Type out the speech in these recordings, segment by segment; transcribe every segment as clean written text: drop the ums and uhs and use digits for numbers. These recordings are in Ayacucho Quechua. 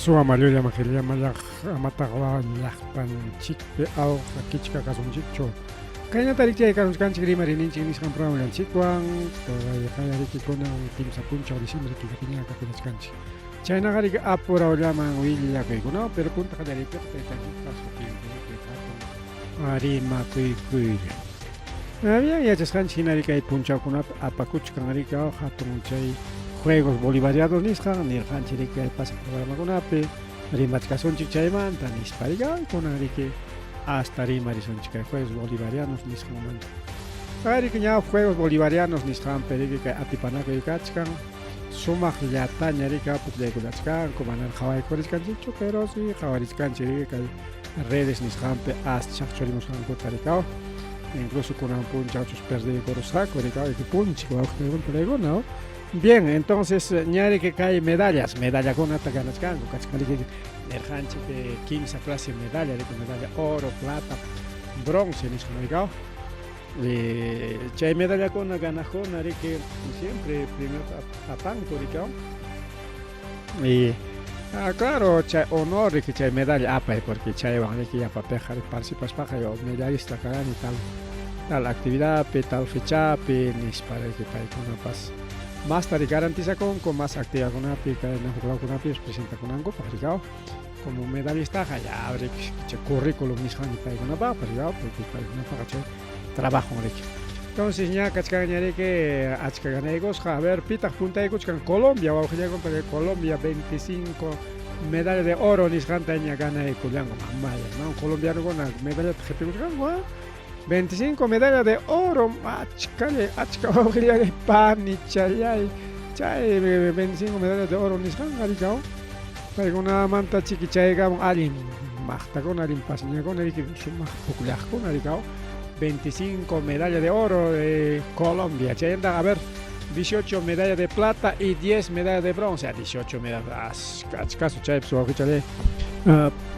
Suwa llulla makillama amataq llaqtanchikpi awqa kichka kasunchikchu. Kaynata rikchay kasunchkanchik rimarininchik nisqan programanchikwan todavía kunan kimsa punchaw diciembre killapiña kapinachkanchik. Chaynaqa riki apurawllaman willakuykuna, pero punta qallariypiqa taytanchikpa sutinpi riki hatun rimakuykuylla. Bien, yachasqanchik hina riki kay punchawkunapi apakuchkan riki hatun chay Juegos Bolivarianos nisqan nirqanchik riki kay pasaq programakunapi rimachkasunchik chaymanta nispa riki kunan riki hasta rimarisunchik kay Juegos Bolivarianos nisqanmanta. Riki ña Juegos Bolivarianos nisqanpi riki kay atipanakuy kachkan sumaq llataña riki pukllaykunachkanku mana qhawaykurichkanchikchu, pero sí qhawarichkanchik riki kay redes nisqanpi aschaq churimusqankuta riki incluso kunan punchawchus perdiykurusqaku riki equipunchik wawqikunaykuna. Bien, entonces ña riki kay medallas, medallakunata ganachkanku kachkan riki nirqanchik kimsa clase medalla riki medalla oro, plata, bronce nisqan riki. Chay medallakuna ganaqkuna riki siempre premio apanku riki. Y claro, chay honor riki chay medalla apay porque chaywan riki yapapiqa participaspaqa yo medallista karani tal tal actividadpi, tal fechapi nispa riki paykunapas masta garantizakunku más actividadkunapi kay huklawkunapi presentakunankupaq riki como medallistaqa ya riki chay currículum nisqanmi paykunapaqpas riki porque paykunapaqa chay trabajo riki. Entonces ña kachkanña riki achka ganaykusqa. A ver, pitaq puntaykuchkan? Colombia, wawqillaykunpa Colombia 25 medalla de oro nisqanta ña ganaykullanku, mamaya, no? Colombianokuna medallata qhipikuchkanku, 25 medalla de oro, achkallay, achka wawqillay, panichallay, chay 25 medalla de oro nisqanqa riki paykunamanta chiki chaykamun allin maqtakuna, allin pasñakuna riki sumaq pukllaqkuna riki 25 medalla de oro de Colombia. Chayanta, a ver, 18 medalla de plata y 10 medallas de bronce. 18 medallas. Achkasu chaypis wawqichalay.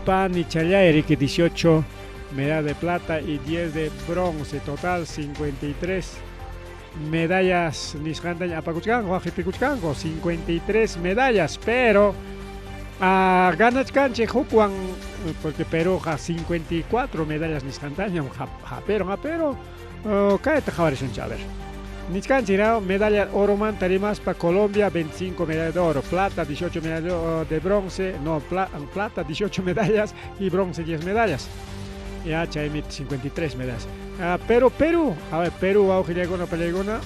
Panichalay riki 18 medalla de plata y 10 de bronce. Total 53 medallas nisqanta apakuchkanku, qhipikuchkanku 53 medallas, pero ganachkanchik hukwan porque Perúqa 54 medallas nisqantañam hapiron, pero kayta qhawarisunchik, a ver. Nichkanchik medalla oromanta rimaspa Colombia 25 medallas de oro, plata 18 medallas de bronce, no, plata 18 medallas y bronce 10 medallas. Ya chaymi 53 medallas. Pero Perú, a ver, Perú wawqillaykuna palaykuna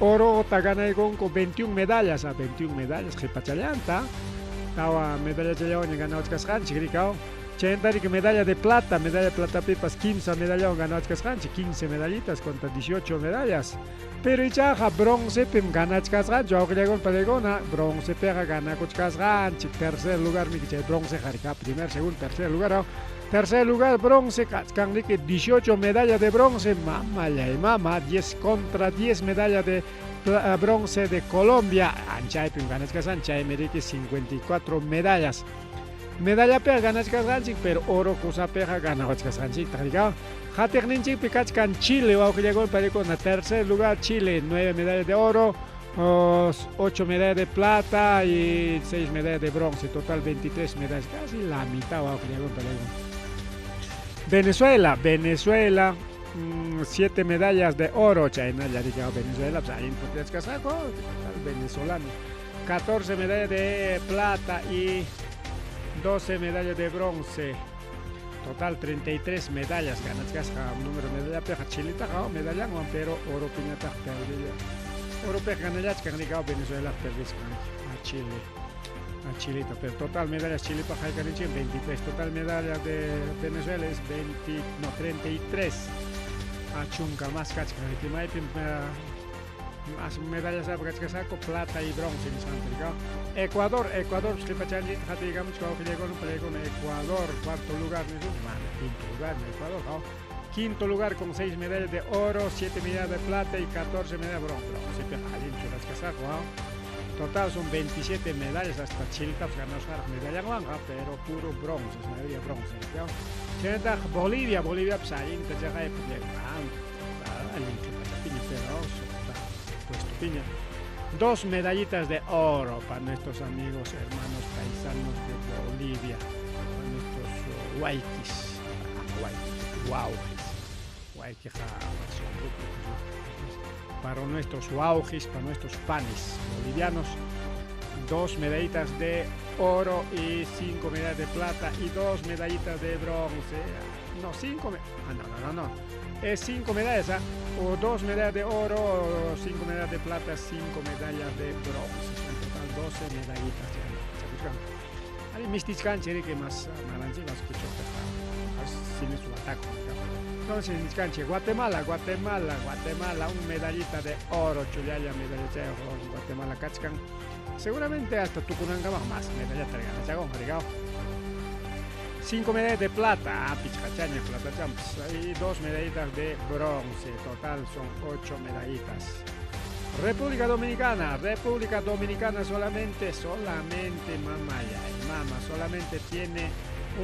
oro ganaykunku 21 medallas, 21 medallas qhipachallanta. Tawa medalla challawan ganawachkasqanchik rikaw. Chayanta riki medalla de plata, medalla de plata pipas 15 medallawan ganawachkasqanchik, 15 medallitas contra 18 medallas. Pero ichaqa broncepim ganachkasqanchik wawqillaykuna palaykuna, broncepiqa ganakuchkasqanchik, tercer lugar miki chay bronce rika, primer, segundo, tercer lugar. Tercer lugar bronce, kachkan riki 18 medallas de bronce, mamallay mama, 10 contra 10 medallas de bronce de Colombia. Anchaypim ganachkasqan, chaymi riki 54 medallas. Medallapiqa ganachkasqanchik, pero oro kusapiqa ganawachkasqanchiktaq rika. Qatiqninchikpi kachkan Chile, wawqillaykuna palaykuna, tercer lugar Chile, 9 medallas de oro, 8 medallas de plata y 6 medallas de bronce, total 23 medallas, casi la mitad wawqillaykuna palaykuna. Venezuela, Venezuela, 7 medallas de oro, chaynalla rika Venezuela, pues allin puklachkasqaku, venezolano. 14 medallas de plata y 12 medallas de bronce. Total 33 medallas ganachkasqa número medallapiqa Chilitaqa medallanwan, pero oro piñataq perdilla. Oro piqa ganallachkan rika Venezuela perdiskan a Chile. A Chilita, pero total medallas Chilipaq haykaninchik 23, total medallas de Venezuela es 20, no, 33. A chunka más kachkan riki maypim as medallas apakachkasqaku plata y bronce nisqanta rika. Ecuador, Ecuador qhipachanchikta qatiykamuchka wawqillaykuna palaykuna Ecuador, cuarto lugar nisun, mana quinto lugar Ecuador, Quinto lugar con 6 medallas de oro, 7 medallas de plata y 14 medallas de bronce. Bronce allin churachkasqaku, Total son 27 medallas hasta Chilitapas ganasqaraq medallanwanqa, pero puro bronce, mayoría bronce. Chaynataq Bolivia, Bolivia pues allinta chaqay allin qhipachapiña pero suqta puesto piña. Dos medallitas de oro para nuestros amigos, hermanos, paisanos de Bolivia, para nuestros waykis, waukis, para nuestros waukis, para nuestros panis bolivianos, dos medallitas de oro y 5 medallas de plata y 2 medallitas de bronce. No, 5, ah, no, no, no, no. Es 5 medallas, ¿ah? O 2 medallas de oro, 5 medallas de plata, 5 medallas de bronce. Son total 12 medallitas. Ya, mistichkanchik que más maranchivas Entonces, Guatemala, Guatemala, Guatemala, un medallita de oro, chullalla, medallita de oro, Guatemala, kachkan. Seguramente hasta tukunankaman más medalla traigan, 5 medallas de plata, ah, pichcachaña, plata champs, y 2 medallitas de bronce, total son 8 medallitas. República Dominicana, República Dominicana solamente, solamente, mamá ya, mamá, solamente tiene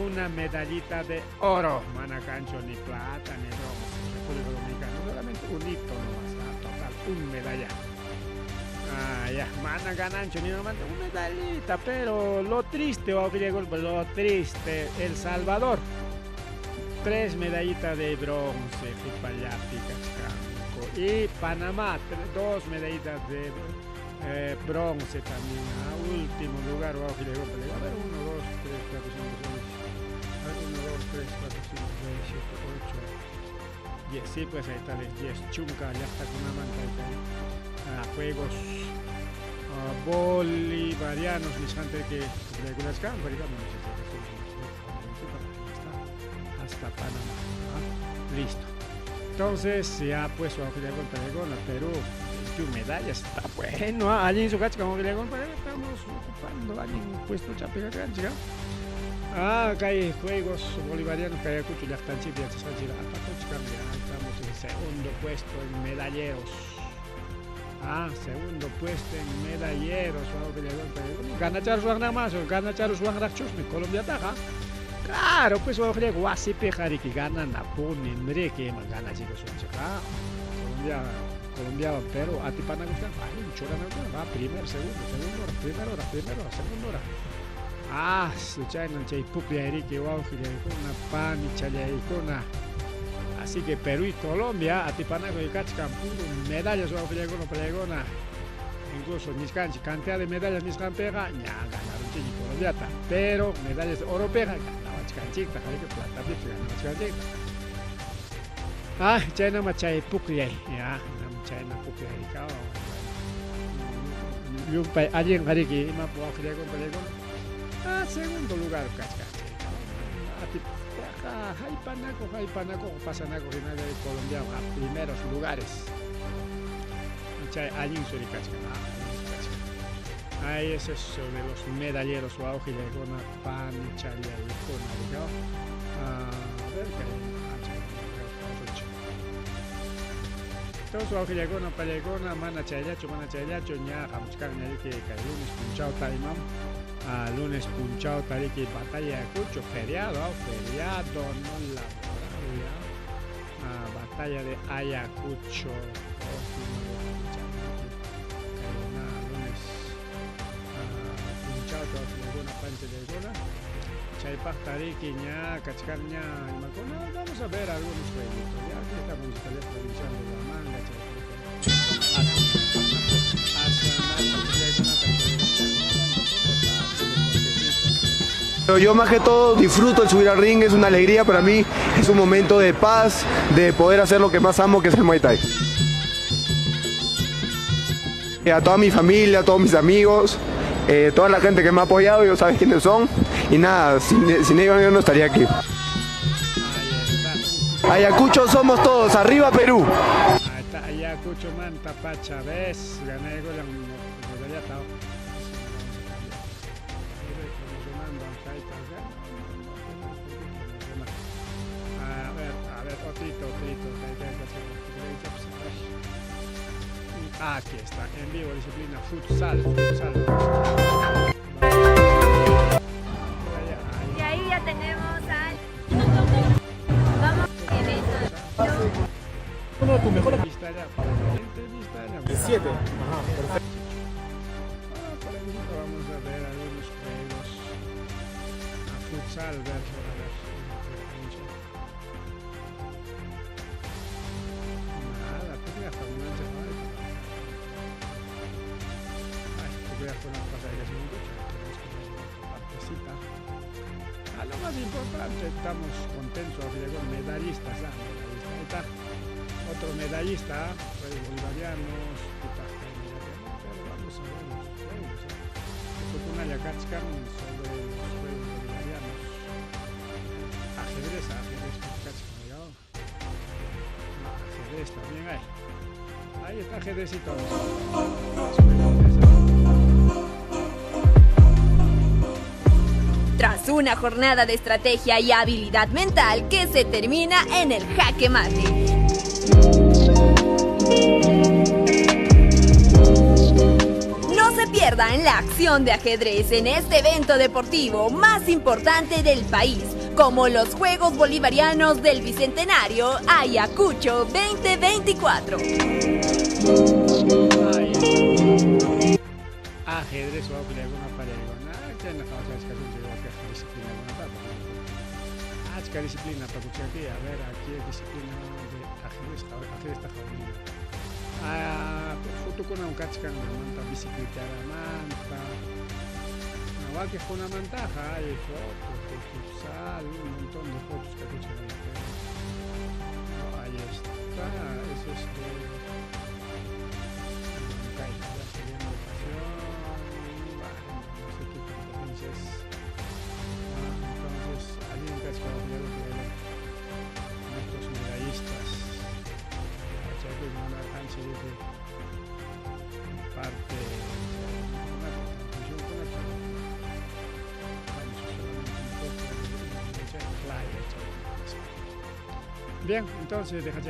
una medallita de oro, manacancho, ni plata, ni bronce. República Dominicana, solamente un hito nomás, ah, total, un medalla. Ah, ya, mana ganancho, ni nomás, una medallita, pero lo triste, lo triste, El Salvador, 3 medallitas de bronce, Jipayapi, Cachcanco, y Panamá, 2 medallitas de bronce también, a último lugar, a ver, 1, 2, 3, 4, 5, 6, a ver, 1, 2, 3, 4, 5, 6, 7, 8, 10, sí, pues ahí está, 10, chunka, ya está con una manta, ahí está. Juegos bolivarianos, mis gente que hasta Panamá. Listo. Entonces, ya pues, Perú, 21 medallas, está bueno. Allí en su cacha, como que le estamos ocupando allí un puesto chapega. Ah, acá hay juegos bolivarianos que hay ya están estamos en segundo puesto en medalleros. Ah, segundo puesto en medalleros. Gana más, gana Colombia taja. Claro, pues guasi que gana Naponi, que gana chicos. Colombia, Colombia, pero atipana va primer, segundo, segundo hora, primera hora, primera hora, segunda hora. Ah, chayna chay pukllayriki wawqillaykuna panichallaykuna. Así que Perú y Colombia atipanaku kachkan puro medallas wawqillaykuna pallaykuna. Incluso nisqanchik cantidad de medallas nisqanpiqa ña ganaron Colombiata, pero medallas de oro pega ganawachkanchikta, platapipas ganawachkanchikta. Ah, chayna chay pukllay, ya, chayna pukllay llumpay allin qariki ima wawqillaykuna pallaykuna. Ah, segundo lugar, kachkanchik. Haypanaku, haypanaku, pasanaku hinalla de Colombia a primeros lugares. Chay allin suri kachkan. Ahí ese es sobre los medalleros wawqillaykuna panichallaykuna, digamos. A ver qué hay. Entonces wawqillaykuna pallaykuna mana chayllachu ña hamuchkan ñariki kay lunes punchawta imam. Lunes punchawta riki batalla de Ayacucho, feriado, feriado no laboral ya. Batalla de Ayacucho. Lunes punchawta wawqillaykuna panichallaykuna. Chaypaqta riki ña kachkan ña imakuna. Vamos a ver algunos jueguitos. Ya aquí está Municipalidad Provincial de Huamanga, Pero yo más que todo disfruto el subir al ring, es una alegría para mí, es un momento de paz, de poder hacer lo que más amo, que es el Muay Thai. A toda mi familia, a todos mis amigos, toda la gente que me ha apoyado, ellos saben quiénes son, y nada, sin ellos yo no estaría aquí. Ayacucho somos todos, arriba Perú. Ahí está Ayacucho manta pacha, ves, gané con la medalla. A ver, otrito, Aquí está, en vivo, disciplina futsal, futsal. Y ahí ya tenemos al... Vamos evento. Uno de tus mejores... Entrevista ya. 7. Ajá, perfecto. Futsal, ver, a ver. Nada, tenemos que ver otra partecita. A lo más importante, estamos contentos, llegó medallistas, medallista. Ahí está, otro medallista, pues bolivarianos, pero vamos a ver los juegos. Sobre los juegos bolivarianos. Ajedrez, ajedrez, ajedrez también hay. Ahí está ajedrecito. Tras una jornada de estrategia y habilidad mental que se termina en el jaque mate. No se pierdan la acción de ajedrez en este evento deportivo más importante del país, como los Juegos Bolivarianos del Bicentenario Ayacucho 2024. Ajedrez Achka disciplina pakuchaki, a ver, aquí es disciplina de ajedrez, ajedrez está jodido. Ah, fotukuna kachkan manta bicicleta manta. Wakiqkunamantaqa hay fotos de futsal, un montón de fotos que pero no, ahí está, eso es de no sé qué competencia es. Entonces, alguien que nuestros medallistas. Parte Bien, entonces deja A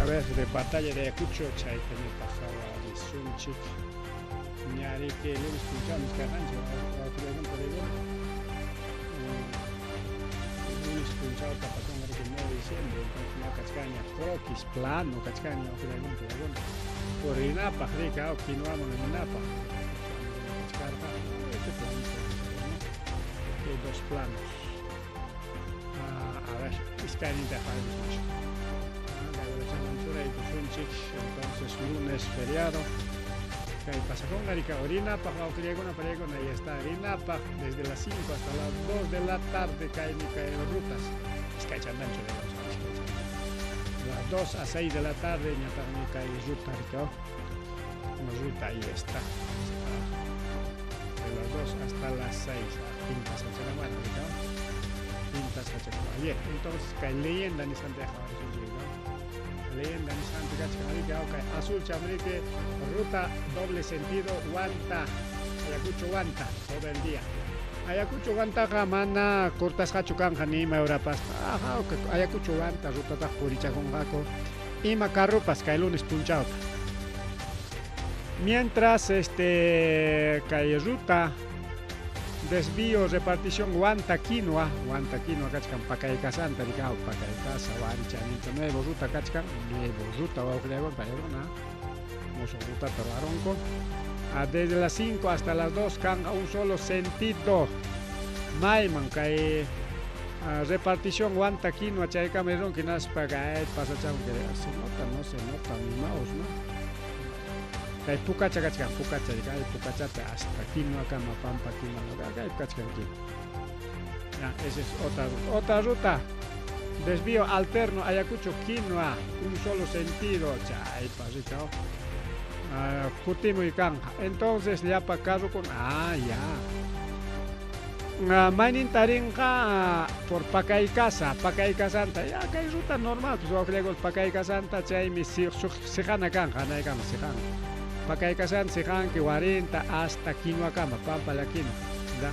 ver, de batalla de Ayacucho, chayta pasaba de Sunchik. Ñariki lunes punchawmi karqanchik lunes punchawta pasanqa 9 de diciembre, entonces ña kachkanña croquis plano kachkanña Purinapaq rika kinuaman rinapaq kachkarqa este planito, ¿no? Aquí hay dos planos. A ver, iskayninta qhawarisunchik. Entonces lunes feriado. Kay pasaconqa rika orinapaq wawqillakuna parikuna ahí está rinapaq desde las 5 hasta las 2 de la tarde kaymi kay rutas. Iskay chantanchu Las 2 a 6 de la tarde ñataqmi kay ruta rika. Una ruta ahí está. De las 2 hasta las 6 Pintas Hachacamana, rika. Pintas Hachacamana. Bien, entonces kay leyenda nisqanta qhawarisunchik, ¿no? Leyenda nisqanpi kachkan rika, kay azul chamrique, ruta doble sentido Huanta, Ayacucho Huanta, todo el día. Ayacucho Huantaqa mana cortasqachu kanja ni ima urapas. Ajá, Ayacucho Huanta rutataq purichakunqaku ima carrupas kay lunes punchawta. Mientras kay ruta desvío repartición Huanta Quinoa, Huanta Quinoa kachkan Pakaykasanta rika, Pakaykasa Warichaninta nuevo ruta kachkan, nuevo ruta wawqillakuna paykuna, musuq rutata ruwarunku. Desde las 5 hasta las 2 kanja un solo sentido. Mayman kay repartición Huanta Quinoa chaykama rirunki hinaspa kay pasachakun que se nota, no se nota mi mouse, ¿no? Kay pukacha kachkan, pukacha, kay pukachata hasta Quinoa kama Pampa Quinoa, kay kachkan Quinoa. Ya, esa es otra ruta. Otra ruta, desvío alterno Ayacucho Quinoa, un solo sentido, chaypa rica. Kutimuy kanja. Entonces llapa carro con ya. Mayninta rinqa por Pakaykasa, Pakaykasanta, ya kay ruta normal, pues wawqillakuna Pakaykasanta chaymi siqana kanja, anaykama siqan. Pakaykasanta siqanki warinta hasta Quinoakama, Pampa la Quinoa, ¿da?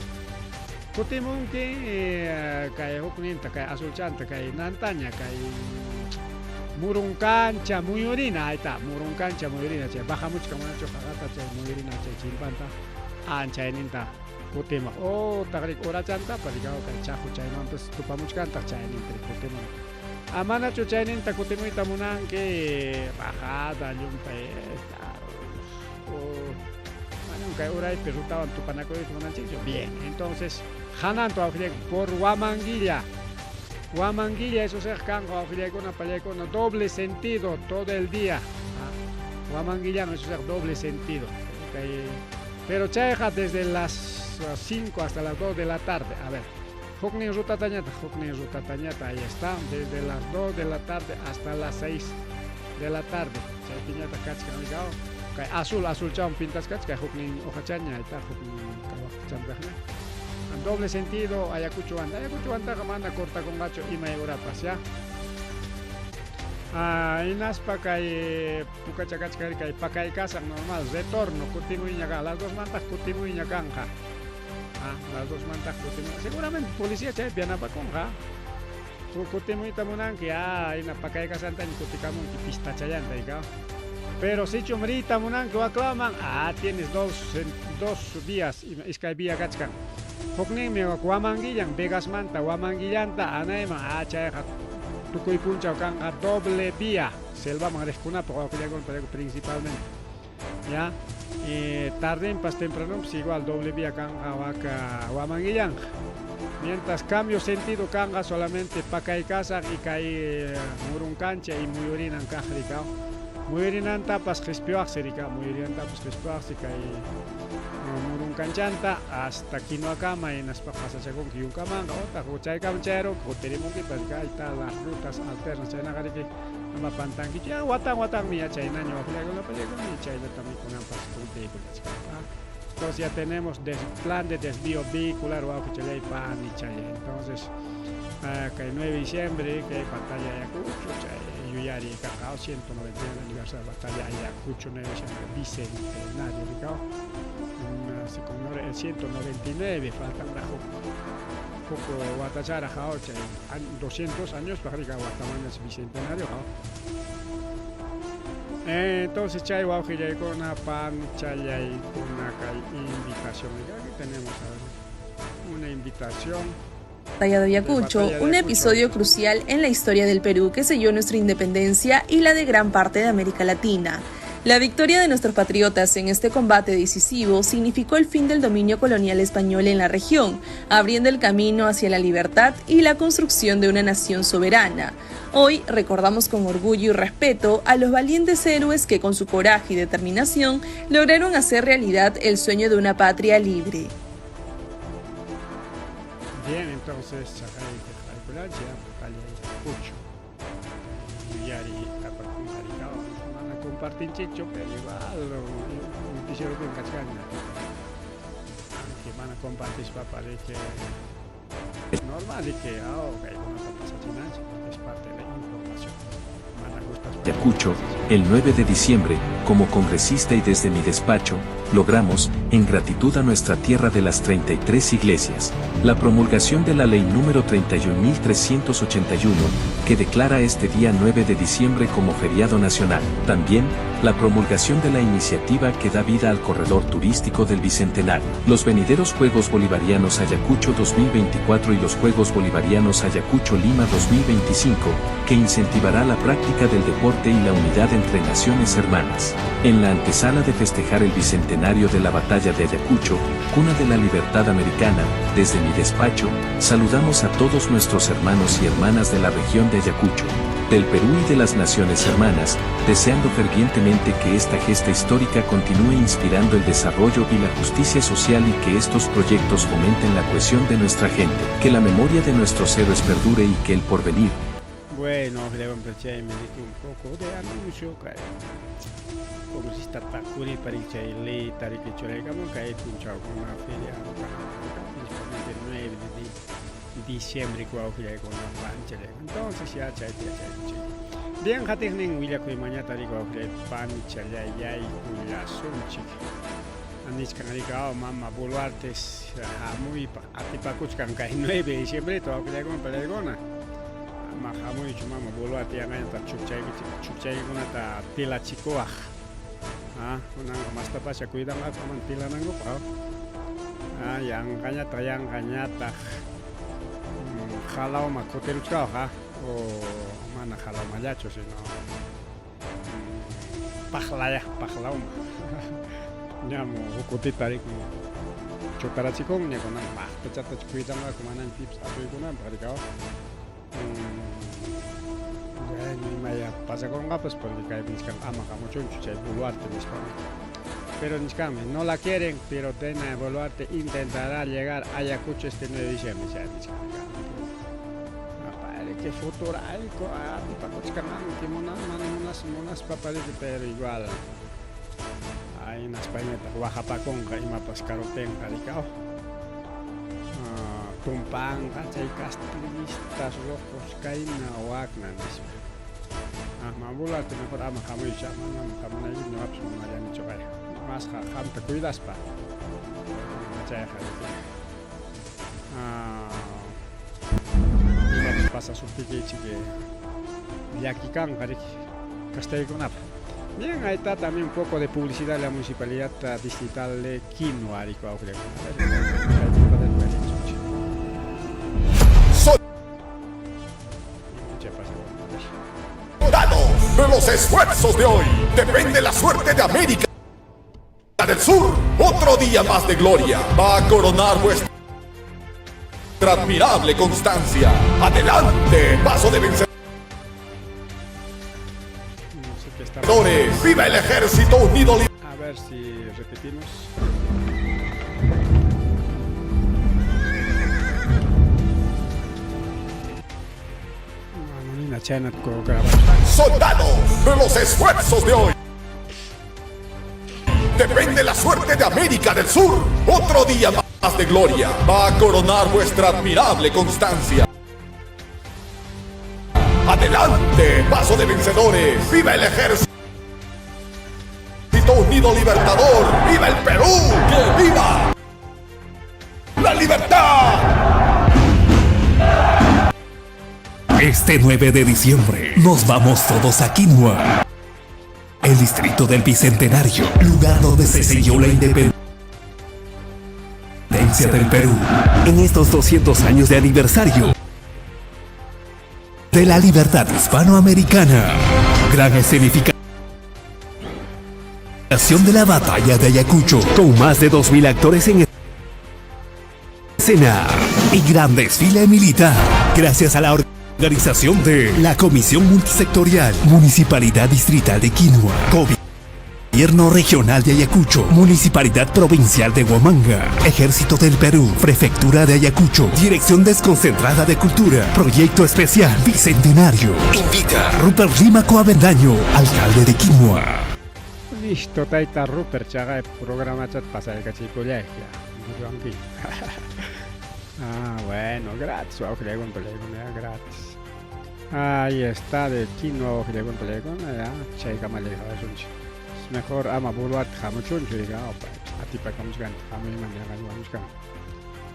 Kutimunki kay hukninta, kay azulchanta, kay nantaña, kay Muruncancha, Muyurina, ahí está, Muruncancha, Muyurina, chay, bajamuchka manachu qaqata chay Muyurina chay chimpanta, anchayninta kutimuq. Oh, taqrik urachanta, parikaw kay chaqu chaymanpas tupamuchkantaq chayninta kutimuq. Amanachu chayninta kutimuyta munanki, bajada, llumpay, esta, oh. kay uraypi rutawan tupanakuyta munanchikchu. Bien, entonces hananto wawqillaykuna por Huamanguilla. Huamanguilla eso sea kanqa wawqillaykuna pallaykuna doble sentido todo el día. Ah, Huamanguillano eso sea doble sentido. Kay, pero chayqa desde las 5 hasta las 2 de la tarde. A ver, huknin rutatañata, huknin rutatañata, ahí está, desde las 2 de la tarde hasta las 6 de la tarde. Chaypiñata kachkan rikao. Kay azul, azul chawan pintasqachka, huknin hojachaña, ahí está, huknin kawaqchanpaqña. Doble sentido, Ayacucho Huanta. Ayacucho Huantaqa mana cortakunqachu imay urapas, ya. Ah, hinaspa kay pukacha kachka kay pakaykasaq normal, retorno, kutimuyña kan, las dos mantaq kutimuyña kanqa. Ah, las dos mantaq kutimuy. Seguramente policía chaypi yanapakunqa. Kutimuyta munanki, ah, hina pakaykasantaña kutikamunki pistachallanta, ikaw. Pero sichum riyta munanki waklaman, ah, tienes dos vías, iskay vía kachkan. Hukninmi Huamanguillan, Vegasmanta, Huamanguillanta, anayman, ah, chayqa tukuy punchaw kanqa doble vía, selvaman riqkunapaq wawqillaykuna principalmente. Ya, tardenpas tempranonpas igual doble vía kanqa waka Huamanguillanqa. Mientras cambio sentido kanqa solamente pakaykasaq y kay Murunkancha y Muyurinan kaq rikaw. Muyurinantapas qispiwaqsi rikaw, muyurinantapas qispiwaqsi kay Murunkanchanta hasta Quinoakama hinaspa pasachakunki yunkamanqa otaq chaykama chayarunki kutirimunkipas ahí está las rutas alternas chaynaqa riki ama pantankichu ya watan watanmi ya chaynaña wawqillaykuna pallaykuna y chayllatam kunanpas cumpliykullachkan. Entonces ya tenemos plan de desvío vehicular wawqichallay panichallay. Entonces kay 9 de diciembre kay batalla Ayacucho chay yuyari kanqa 199 aniversario de batalla Ayacucho 9 de diciembre bicentenario rikaw. Se conmemora el 199, faltan huk watachara jaw chay 200 años para rika watamañas bicentenario jaw. Entonces chay wawqillaykuna panichallaykuna kay invitación. Aquí tenemos a ver, una invitación. Batalla de Ayacucho, Batalla de un Ayacucho. episodio crucial en la historia del Perú que selló nuestra independencia y la de gran parte de América Latina. La victoria de nuestros patriotas en este combate decisivo significó el fin del dominio colonial español en la región, abriendo el camino hacia la libertad y la construcción de una nación soberana. Hoy recordamos con orgullo y respeto a los valientes héroes que con su coraje y determinación lograron hacer realidad el sueño de una patria libre. Bien, entonces, batalla de Ayacucho. Yuyari apakunqarikaw mana compartinchikchu, pero igual noticiero kachkanña. Aunque mana compartispa parece normal y que kaykunata pasachinanchik porque es parte de la información. Mana gustas Ayacucho, el 9 de diciembre, como congresista y desde mi despacho, logramos, en gratitud a nuestra tierra de las 33 iglesias, la promulgación de la ley número 31.381, que declara este día 9 de diciembre como feriado nacional. También, la promulgación de la iniciativa que da vida al corredor turístico del Bicentenario, los venideros Juegos Bolivarianos Ayacucho 2024 y los Juegos Bolivarianos Ayacucho Lima 2025, que incentivará la práctica del deporte y la unidad entre naciones hermanas. En la antesala de festejar el Bicentenario de la Batalla de Ayacucho, cuna de la libertad americana, desde mi despacho, saludamos a todos nuestros hermanos y hermanas de la región de Ayacucho, del Perú y de las naciones hermanas, deseando fervientemente que esta gesta histórica continúe inspirando el desarrollo y la justicia social y que estos proyectos fomenten la cohesión de nuestra gente, que la memoria de nuestros héroes perdure y que el porvenir. Bueno, le vamos a echar un poco de anuncio, kay congresista Tacuri para chay ley tariki churaykamun kay punchawkuna feria principalmente el 9 de diciembre wawqillaykuna panchallayku. Entonces ya chaypi yachaykuchik. Bien, qatiqnin willakuy mañata riki wawqillay panichallayaykullasunchik. Nichkan rikaw mama Boluartes hamuypaq atipakuchkan kay 9 de diciembre wawqillaykuna pallaykuna. Ama hamuychu mama Boluarte yanqañata chukchaykikunata tilachikuwaq. Ah, kunanqa mastapasha cuidanqaku aman tilanankupaq. Ah, yanqañataq yanqañataq jalawma kutiruchkawaq, o mana jalawmallachu sino paqlaya paqlawma. Ñam huk kutita riki chutarachikunña kunan maqtachatachu cuidanqaku manaña pipas asuykunanpaq riki aw. Bueno, imaya pasakunqapas porque kaypi nichkan ama hamuchunchu chay Boluarte nispa Pero nichkanmi, no la quieren, pero Dina Boluarte intentará llegar a Ayacucho este 9 de diciembre, chay nichkan. Padre, que futurayku atipakuchkananki mana munas munaspa parece, pero igual. Ay, hinaspañataq waqapakunqa imapas karuptinqa riki aw. Tumpanqa chay castrillistas rojos kayna wakna nispa. Ama Boluarte mejor ama hamuychu, manam hamunaykichu ñuqapas munallanichu kay. Masqa qamta cuidaspa. Chayqa riki. Imapas pasasuptikichik llaki kanqa riki castaykunapa. Bien, ahí está también un poco de publicidad de la municipalidad distrital de Quinua, Arico. A ver, Soldados, de los esfuerzos de hoy depende la suerte de América del Sur. Otro día más de gloria va a coronar vuestra admirable constancia. Adelante, paso de vencedores. ¡Viva el Ejército Unido! A ver si repetimos. Soldados, de los esfuerzos de hoy depende la suerte de América del Sur. Otro día más de gloria va a coronar vuestra admirable constancia. Adelante, paso de vencedores. ¡Viva el Ejército Unido Libertador! ¡Viva el Perú! ¡Que viva la libertad! Este 9 de diciembre nos vamos todos a Quinua, el distrito del Bicentenario, lugar donde se selló la independencia del Perú. En estos 200 años de aniversario de la libertad hispanoamericana, gran escenificación de la batalla de Ayacucho, con más de 2.000 actores en escena y gran desfile militar, gracias a la organización de la Comisión Multisectorial, Municipalidad Distrital de Quinua, Gobierno Regional de Ayacucho, Municipalidad Provincial de Huamanga, Ejército del Perú, Prefectura de Ayacucho, Dirección Desconcentrada de Cultura, Proyecto Especial Bicentenario. Invita Rupert Rímaco Avendaño, alcalde de Quinua. Listo, tayta Rupert, chaqay programachat pasaykachipullay. Ah, bueno, gratis, ya, gratis. Ahí está, de Quinua, ya, chaykamalla mejor ama Boluarte hamuchunchu diga, atipakamuchkan hamuyman ñaqañuwamuchkan.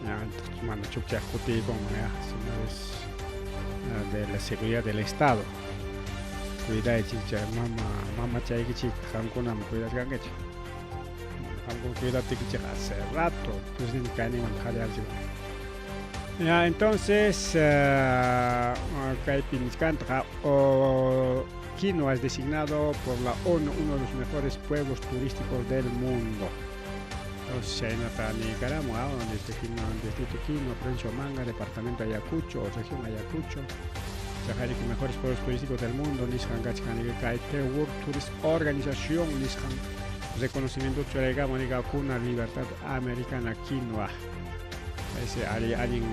Ya, mana chukchaq kutiykunman ya, señores de la seguridad del Estado. Cuidaychik chay mama mamachaykichikta qamkunam cuidachkankichik. Qamkuna cuidaptikichik hace rato presidente kayninman qhaliyarchiman. Ya, entonces, kaypi nichkantaq Quinua es designado por la ONU uno de los mejores pueblos turísticos del mundo. Entonces, chaynata niykaramun, desde Quinua, distrito Quinua, provincia Huamanga, departamento Ayacucho, o región Ayacucho. Chaqariki mejores pueblos turísticos del mundo, nisqan kachkan kay The World Tourist Organización nisqan reconocimiento churaykamun Cuna Libertad Americana Quinua. Ese ali allin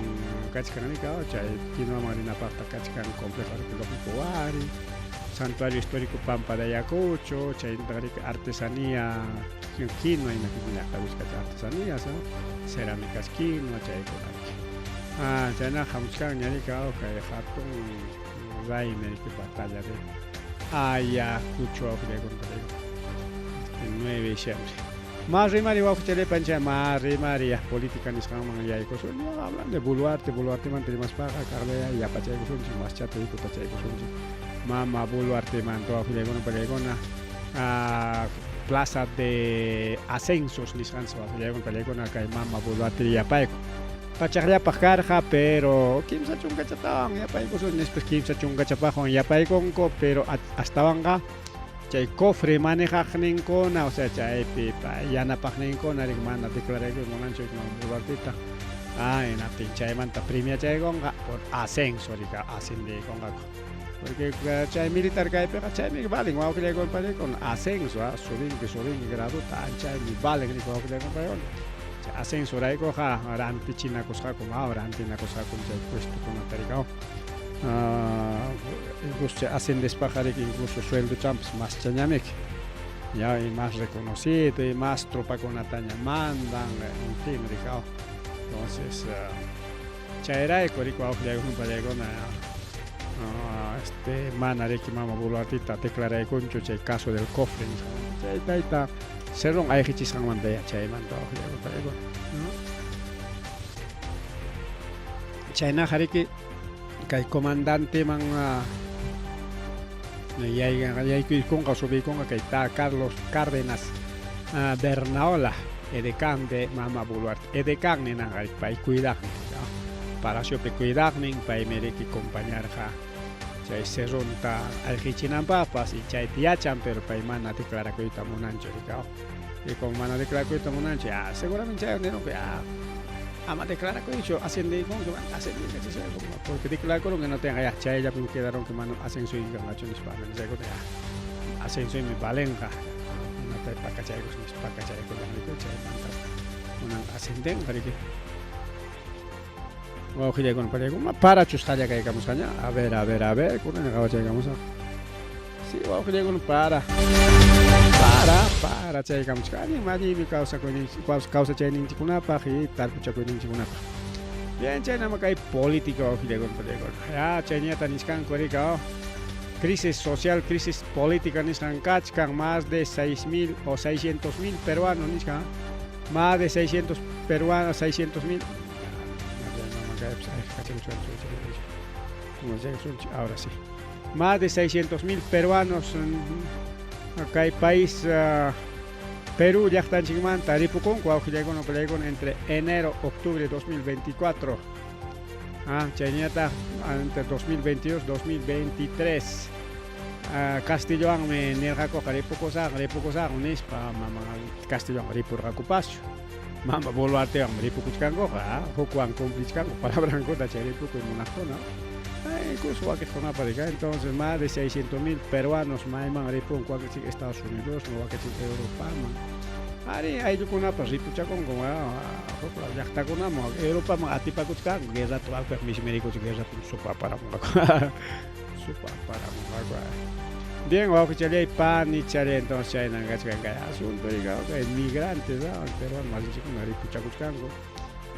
kachkan nika, chay Quinua rinapaqta kachkan complejo arqueológico Wari, Santuario Histórico Pampa de Ayacucho, chay artesanía quinua, llaqta artesanías, ¿no? Cerámicas quinua, chaykuna. Ah, chayna hamuchkan ñarika kay hatun raymi batalla de Ayacucho este 9 de diciembre. Más rimari wawqicharipancha, más rimari política nisqanman yaykusun, hablan de Boluarte, Boluartemanta rimaspaqa kaqlaya yapachaykusunchik, maschata ikutachaykusunchik. Mama Boluartemanta wawqillaykuna pallaykuna, Plaza de Ascensos nisqanchik wawqillaykuna pallaykuna kay Mama Boluarte yapayku. Pachaqllapaq karqa, pero kimsa chunkachatawan yapaykusun, después kimsa chunkachapaqwan yapaykunku, pero astawanqa Chay cofre manejaqninkuna, o sea, chaypi yanapaqninkuna riki mana declaraykuy munanchu mama Boluarteta. Ah, hinaptin chaymanta premiachaykunqa por ascenso riki ascendeykunqaku. Porque chay militar kaypiqa chaymi valen wawqillaykuna panikuna ascenso, ah, subinki subinki gradota anchaymi valen riki wawqillaykuna panikuna. Chay ascensoraykuqa rantichinakusqakum, ah, rantinakusqakum chay puestokunata riki, ah. Incluso chay ascendespaqa riki incluso sueldochanpas maschañamiki. Ya y más reconocido y más tropakunataña mandan, en fin, riki, ah. Entonces, chayrayku riki wawqillaykuna panikuna este mana riki mama Boluarteta declaraykunchu chay caso del cofre nisqan. Chay tayta Cerrón ayqichisqanmanta ya chaymanta wawqillaykuna panikuna. Chaynaqa riki kay comandanteman yaykuykunqa subiykunqa kay ta Carlos Cárdenas Bernaola edecán de mama Boluarte. Edecán ninanqa riki pay cuidaqnin, palaciopi cuidaqnin, paymi riki compañarqa chay Cerronta ayqichinanpaqpas y chayta yachan, pero pay mana declarakuyta munanchu riki. Y como mana declarakuyta munanchu, ya seguramente chay nirunku ya ama declarakuychu ascendiykunki mana ascendiykachisunki porque declarakurunki no tenga ya chayllapim quedarunki mana ascensoyki kanqachu nispa amenazaykuta ya ascensoymi valenqa hinata pakachaykus nispa pakachaykullan riki chaymanta kunan ascendenqa riki. Wawqillaykuna pariykuna parachus qallakaykamusqaña a ver a ver a ver kunan qawachaykamusaq. Sí, wawqillaykuna para para para chaykamuchkani allinmi kawsakuyninchik kawsachayninchikkunapaq y tarpuchakuyninchikkunapaq. Bien, chaynama kay política wawqillaykuna pariykuna. Ya chayñata nichkanku rika crisis social, crisis política nisqan kachkan más de 6000 o 600,000 peruanos nichkan más de 600 peruanos, 600,000. Ahora sí. Más de 600,000 peruanos kay país Perú llaqtanchikmanta ripukunku wawqillaykuna pariykuna entre enero octubre 2024. Ah, chayñataq entre 2022 2023. Castillowanmi nirqakuqa ripukusaq ripukusaq nispa mama Castillowan ripurqakupaschu. Mama Boluartewanmi ripukuchkankuqa, hukwan cumplichkanku palabrankuta chay ripukuy munaqkuna. Incluso wakiqkunapa rika. Entonces, más de 600,000 peruanos mayman ripunku wakichik Estados Unidos, wakichik Europaman. Ari ayllukunapas ripuchakunku huk law llaqtakunaman, Europaman atipakuchkanku guerrata waqpaq mismirikuchik guerrapim supa aparamunqaku. Supa aparamunqaku. Bien, wawqichallay panichallay, entonces chaynan kachkan kay asunto kay migrantes, peruano masinchikkuna ripuchakuchkanku.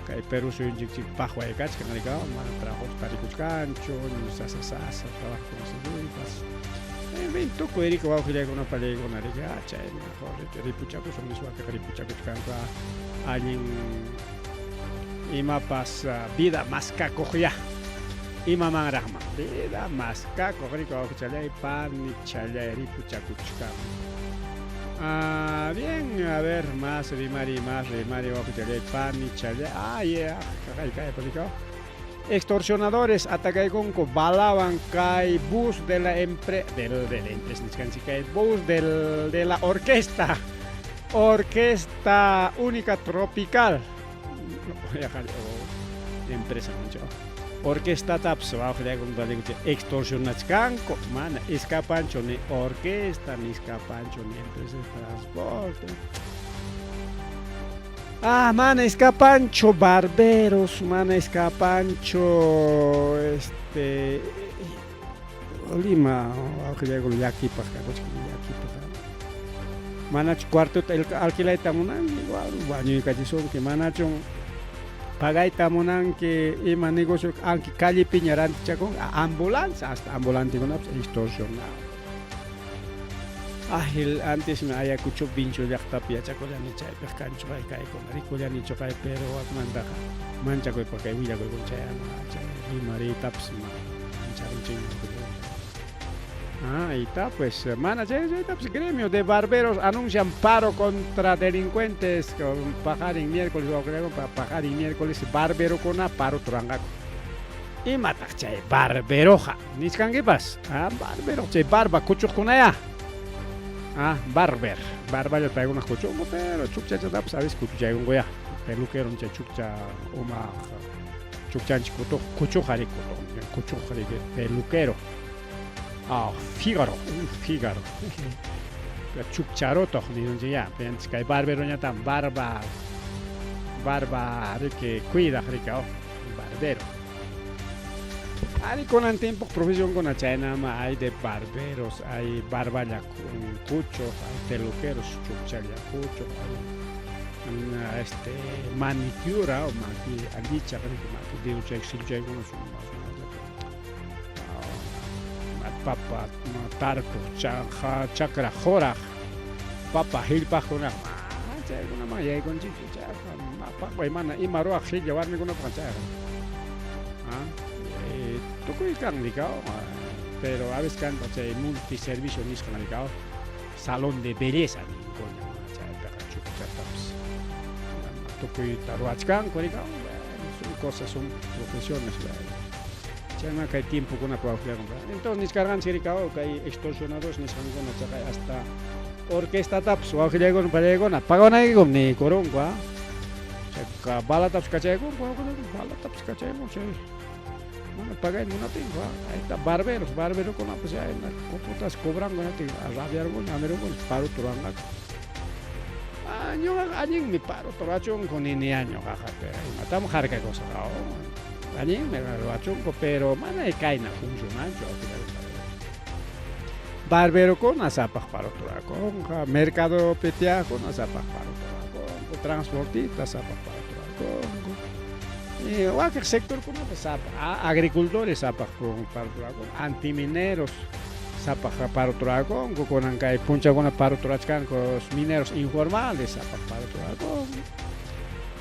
Kay Perú suyunchikchik paqway kachkan rika, mana trabajo tarikuchkanchu, sasa sasa trabajo conseguiypas. En fin, tukuy rika wawqillaykuna pallaykuna rika, chay mejor rika ripuchakusun nispa ripuchakuchkanku allin imapas vida maskakuqya. Imamanraqman vida maskakuq rika wawqichallay panichallay ripuchakuchkanku. Ah, bien, a ver, más rimari, wawqichallay panichallay. Ah, yeah, kay kay rika. Extorsionadores atacaykunku balawan kay bus de la empresa del de la empresa nichkanchik kay bus del de la orquesta Orquesta Única Tropical empresa mancho. Orquesta taps extorsionachkanku mana escapancho ni orquesta ni escapancho ni empresa de transporte. Ah, mana escapancho barberos, mana escapancho este Lima wawqillaykuna llakipaq kakuchkan llakipaq. Manachu cuartota alquilayta munanki igual wañuykachisunki, manachu pagayta munanki ima negocio anki callepiña rantichakunki ambulancia hasta ambulantekunapas extorsionado. Ay, antes me Ayacucho Vincho llaqtapi yachakullani chaypiq kanchuqay kaykuna rikullani chuqay pero wakmantaqa manchakuypaq kay willakuykuna chayama chay rimariytapas mancharunchikmi. Ah, ahí está, pues, mana chay chaytapas gremio de barberos anuncian paro contra delincuentes con paqarin miércoles paqarin miércoles barberokuna paro turanqaku. Imataq chay barberoqa nichkankipas? Ah, barbero chay barba kuchuqkunaya. Ah, barber. Barballa paykuna kuchunku, pero chukchachatapas a veces kuchuchaykunkuya. Peluquero chay chukcha uma chukchanchik kutuq kuchuq ari kutuq kuchuq riki peluquero. Ah, Fígaro, un Fígaro. Chukcharotoq nisunchik ya. Kay barberoñataq barba barba riki cuidaq riki oh, barbero. Ari kunan tiempo profesionkuna chaynama hay de barberos, hay barballa kuchuq, hay peluqueros chukchalla kuchuq, hay este manicura o maki allichaq riki maki deduchay silluchaykuna sumaq papa tarpuq chakra quraq papa hillpaqkuna chaykunaman yaykunchikchu chayqa paqway mana ima ruwaq qhilla warmikunapaq chayqa tukuy kan rikaw pero a veces kan chay multiservicio nisqan rikaw salón de belleza ninkuña chaypiqa chukchatapas tukuyta ruwachkanku rikaw son cosas son profesiones chayman kay tiempokunap entonces nichkarqanchik rikaw kay extorsionadores nisqankuna chaqay hasta orquestatapas wawqillaykuna pallaykuna paganaykikum niykurunku chayqa balatapas kachaykunku balatapas kachaykunku chay mana pagayta munaptinku ahí barberos barberokunapas cupotas cobranku rabiarkuni amirukuni parota ruwanqaku ñuqaqa allinmi parota ruwachunku niniya ñuqaqa pero imatam harkakusaq allinmi ruwachunku pero mana kayna funcionanchu barberokuna sapaq parota ruwakunqa mercadopi tiyaqkuna sapaq parota ruwakunku transportista sapaq parota ruwakunku y wakiq sectorkunapas sapaq agricultores sapaq parota ruwakunku antimineros sapaq parota ruwakunku kunan kay punchawkuna parota ruwachkanku mineros informales sapaq parota ruwakunku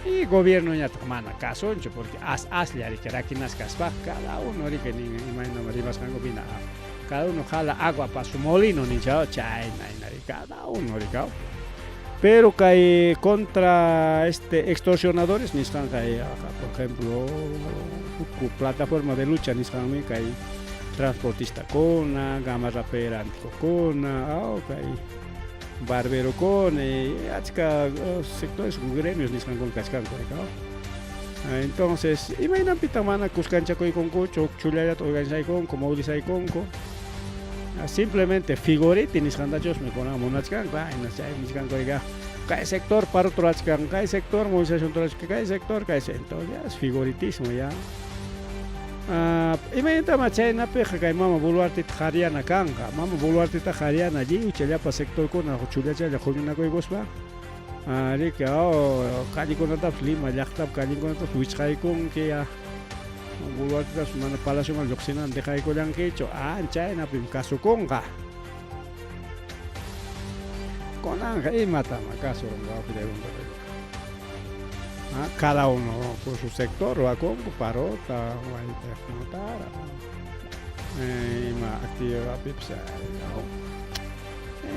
y gobiernoñataq mana kasunchu porque as aslla riki rakinasqa kaspaqa cada uno riki nin imaynam rimasqankupi hina cada uno jala agua pa su molino nichaw chayna hina cada uno rikaw pero kay contra este extorsionadores nisqanqa por ejemplo huk plataforma de lucha nisqanmi kay transportistakuna gamarrapera antiqukuna kay barberokuna achka sectores gremios nisqankuna kachkanku rikaw entonces imaynanpitaq mana kuskanchakuykunkuchu huk chullallata organizaykunku movilizaykunku simplemente figuriti nisqantachusmi kunan munachkanku chay nichkanku rika kay sector parota ruwachkan kay sector movilización ruwachkan kay sector kay entonces ya es figuritismo ya imaynatama chaynapiqa kay mama Boluarteta qhariyana kanqa mama Boluarteta qhariyana lliwcha llapa sectorkuna chullachalla huñunakuykuspa riki callekunatapas Lima llaqtapi callekunatapas wichqaykunki ya Boluartetapas mana palacioman lluqsinan dejaykullankichu chaynapim kasukunqa kunanqa imatama kasurunqa cada uno por su sector ruwakunku parota waytayqkunatara ima actividadpipas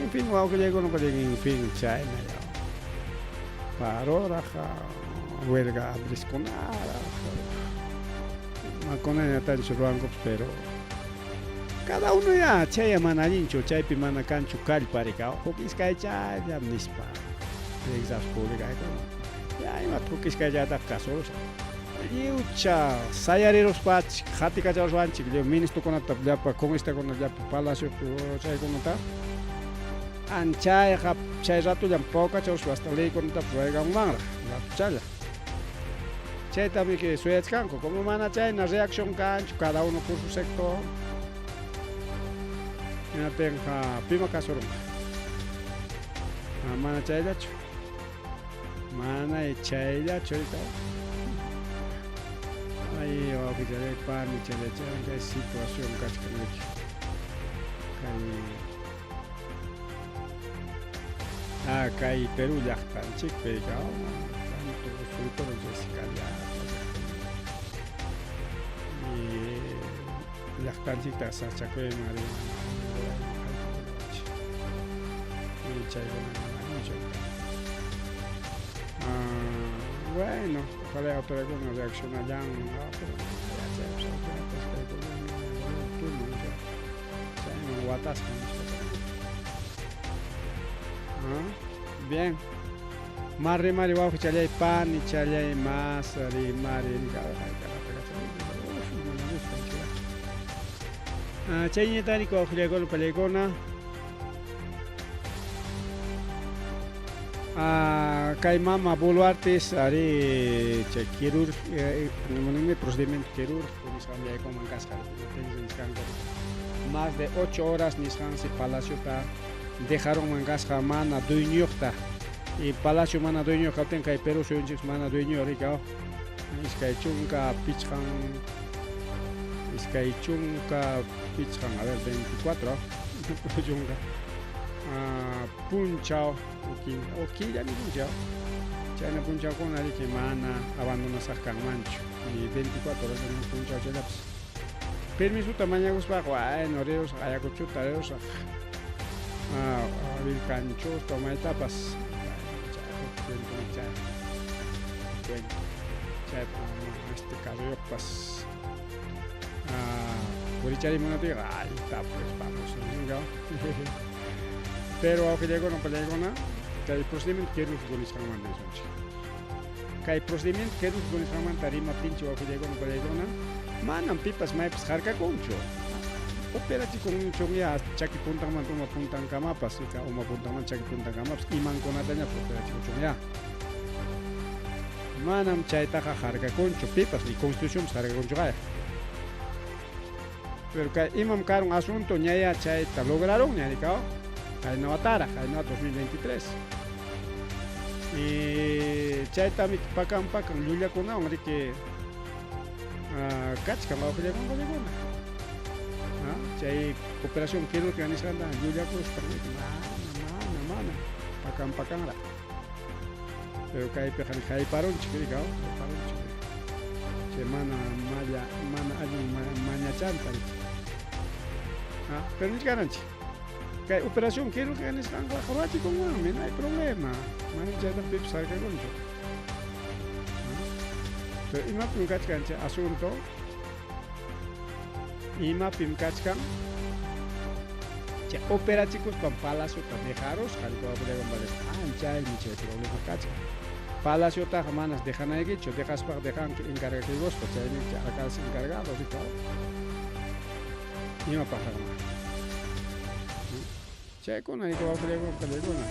en fin wawqillaykuna en fin chayna ya paroraq huelga hambriskunaraq makunañatanchu ruwankupas pero cada uno ya chaya mana allinchu chaypi mana kanchu kallpa rika huk iskaychallam nispa publicaykuna ya imata huk iskayllataq kasurusaq lliwcha sayariruspanchik qatikacharuspanchik lliw ministrokunata llapa congresistakuna llapa palacio chaykunata anchayqa chay ratullam pawkacharuspa hasta leykunatapas ruraykamunmanraq ratuchalla chaytami suyachkanku como mana chayna reacción kanchu cada uno por su sector hinaptinqa pima kasurunqa mana chayllachu mana chayllachu ay wawqichalay panichalay kay situación kachkan kay kay Perú llaqtanchikpi tanto sobre todo y llaqtanchikta sasachakuyman y chaykuna mana allinchu bueno, ojalá autoridadkuna reaccionallan pero chaypas autoridades kaykuna chayman watasqa nispa. Bien. Más rimari wawqichallay panichallay más rimari. Chayñatari wawqillaykuna pallaykuna. Kay mama Boluartes ari chay quirúrgico procedimiento quirúrgico nisqan yaykunman kasqa nisqanku más de 8 horas nisqansi palaciota dejarunman kasqa mana dueñoyuqta y palacio mana dueñoyuq kaptin kay Perú suyunchikpas mana dueñoyuq rikaw 25 25 a ver 24 chunka punchaw o killami punchaw chayna punchawkuna riki mana abandonasaq kanmanchu ni 24 horas punchaw chayllapas permisota mañakuspaqa bueno rirusaq Ayacuchota rirusaq Vilcanchusta maytapas chay chay este carriopas puricharimunapiyqa ahí está pues vamos pero wawqillaykuna pallaykuna kay procedimiento quirúrgico nisqanmanta nisunchik kay procedimiento quirúrgico nisqanmanta rimaptinchik wawqillaykuna pallaykuna manam pipas maypas harkakunchu operachikunchunya chaki puntanmanta uma puntankamapas uma puntanmanta chaki puntankamapas imankunatañapas operachikuchunya manam chaytaqa harkakunchu pipas ni constitucionpas harkakunchuqaya pero kay imam karun asunto ñaya chayta lograron ña rikaw qayna wataraq qayna 2023 y chaytami pakan pakan llullakunawan riki kachkan wawqillaykuna pallaykuna chay operación quirúrgica nisqanta llullakuspa mana mana mana pakan pakanraq pero kaypiqa hayparunchik rikaw hayparunchik chay mana malla mana allin mañachanta pero nichkaranchik kay operación quirúrgica nisqanqa ruwachikunmanmi no hay problema mana chayta pipas harkakunchu pero imapim kachkan chay asunto imapim kachkan chay operachikuspan palaciota dejarusqa anchaymi chay problema kachkan palaciotaqa manas dejanaykichu dejaspaqa dejanki encargakuykuspa chaymi chay alcalde encargado rikaw imapaqraqma chaykuna wawqillaykuna pallaykuna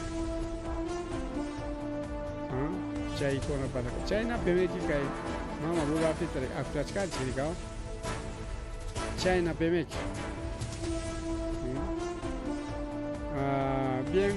chaykuna pasaka chaynapimiki kay mama Boluarteta acusachkanchik rikaw chaynapimiki bien.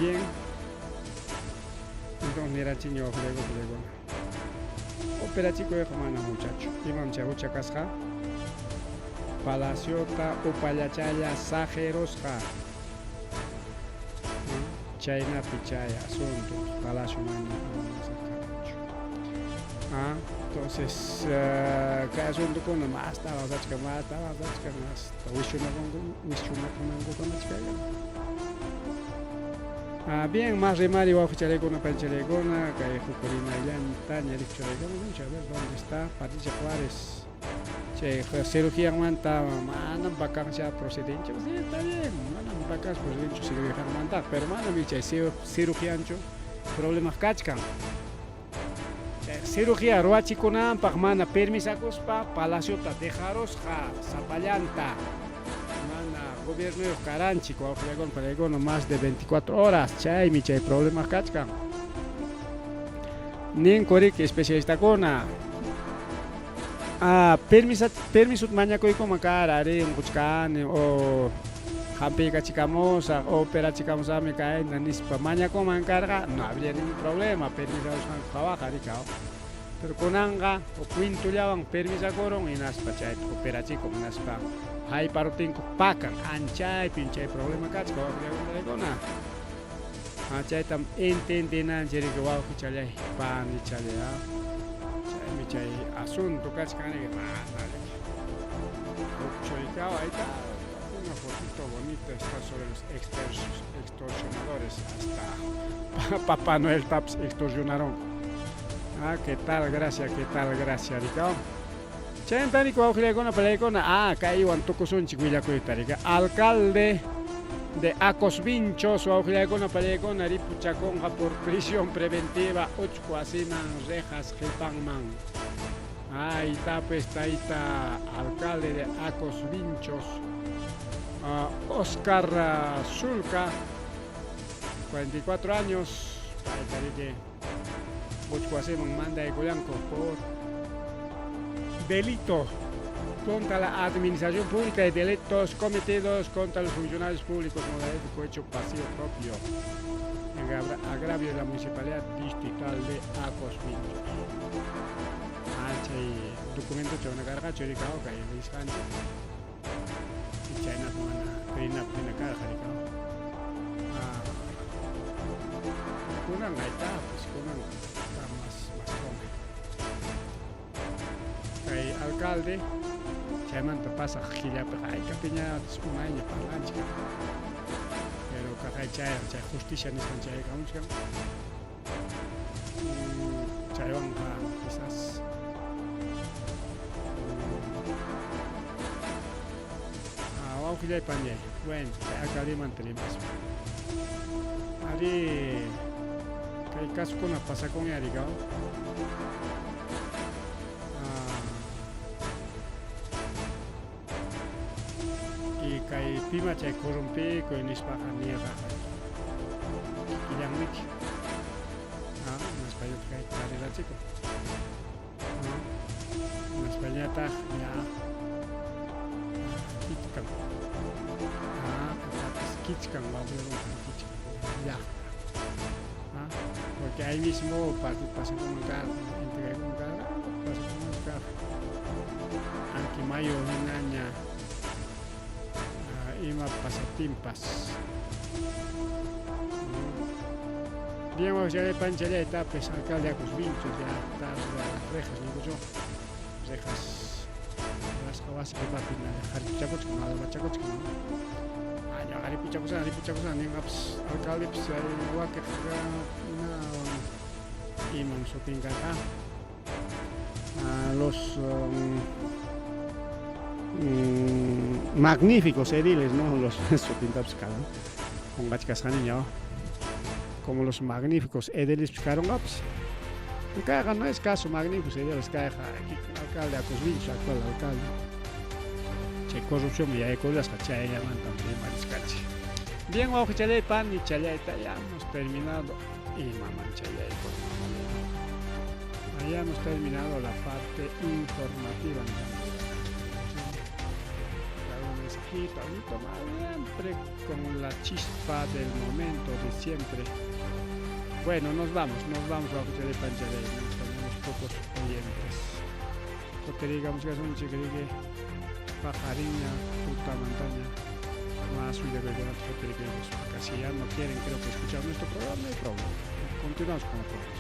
Bien. Entonces nirachiño wawqillaykuna operachikuyqa mana muchacho imam chay hucha kasqa palaciota upallachalla sajerusqa chaynapi chay asunto palacio mana kanchu entonces kay asuntokuna masta avanzachkan masta avanzachkan hasta wischunakunankukamach kaykan. Bien, más rimari wawqichalaykuna panchalaykuna kay huk rimayllanta ñariqchuraykuna a ver dónde está Patricia Juárez chay cirugíamanta manam vacancia procedente sí está bien manam vacancia procedente cirugíamanta pero manam chay cirugianchu problemas kachkan chay cirugía ruwachikunanpaq mana permisakuspa palaciota dejarusqa sapallanta gobierno karanchik wawqillaykuna pallaykuna más de 24 horas chaymi chay problema kachkan ninku riki especialistakuna permisota mañakuykuman kara ari unquchkani o hampiykachikamosaq o operachikamusaqmi kayna nispa mañakunman karqa no habría ningún problema permisarusqanku hawaqa rikaw pero kunanqa cuintullawan permisakurun hinaspa chayta operachikun hinaspa hayparuptinku pakan anchaypim chay problema kachka wawqillaykuna chaytam entendinanchik riki wawqichallay panichallay chay Chaymi chay asunto kachkan riki mana riki. Huk churikawa ahí está una fotito bonita está sobre los extorsionadores hasta Papá Noel taps extorsionaron. Ah, qué tal gracia, qué tal gracia, rikaw. Chayntani wawqillaykuna palaykuna, ah, kaywan tukusunchik willakuyta rika. Alcalde de Acosvinchos, wawqillaykuna palaykuna, ripuchakunqa por prisión preventiva, uchku wasiman, rejas qipanman. Ahí está pues, tayta alcalde de Acosvinchos, Oscar Zulca, 44 años, payta riki uchku wasiman mandaykullanku por delito contra la administración pública y delitos cometidos contra los funcionarios públicos modalidad de cohecho pasivo propio en agravio de la municipalidad distrital de Acosvinchos. Ah, chay documento chayna karqa churikaw kay nisqanchik. Chaynapi mana crinapi hina karqa rikaw. Ah, kunanqa está, pues kunanqa está más más come. Kay alcalde chaymanta pasaq killapiqa aykapiña unayña parlanchik. Pero kaqay chay chay justicia nisqan chayaykamuchkan. Chaywanqa quizás ah, wawqillay panillay. Bueno, chay alcaldemanta rimaspa. Ari kay kasukuna pasakunña rikaw. Ah, y kay pima chay corrompikuy nispaqa nirqa kikillanmiki. Ah, hinaspa kay tarirachikun. No? Hinaspañataq ya kichkan. Ah, tapis kichkan wawqillankunata kichkan llaqta. Ah, porque ahí mismo pasakunman karqa, entregaykunman karqa, pasakunman karqa. Anquimayo hinaña ima pasaptinpas. Bien, wawqillay panchallayta tapis alcalde Acosvinchos ya tarde a las rejas ninkuchu. Rejas rasqa wasi qipapi qaripichakuchkan, alabachakuchkan. Aña qaripichakusana, ripichakusana ninqapas alcaldepas chay wakiq imam sutin karqa. Los magníficos ediles, ¿no? Los sutintapas karan. Qunqachkasqaniña, como los magníficos ediles karunqapas. Kayqa no es caso magníficos ediles, kayqa alcalde Acosvinchos, actual alcalde. Chay corrupción yaykullasqa chayllamantam rimarichkanchik. Bien, wawqichalay panichallayta ya hemos terminado. Y mamanchallayku. Ya hemos terminado la parte informativa. Un mensajito, algo más, siempre con la chispa del momento de siempre. Bueno, nos vamos wawqichalay panchalay, tenemos pocos oyentes. Digamos que son chiquirique, pajariña, puta montaña, más casi ya no quieren, creo que escuchar nuestro programa, no hay problema. Continuamos con el programa.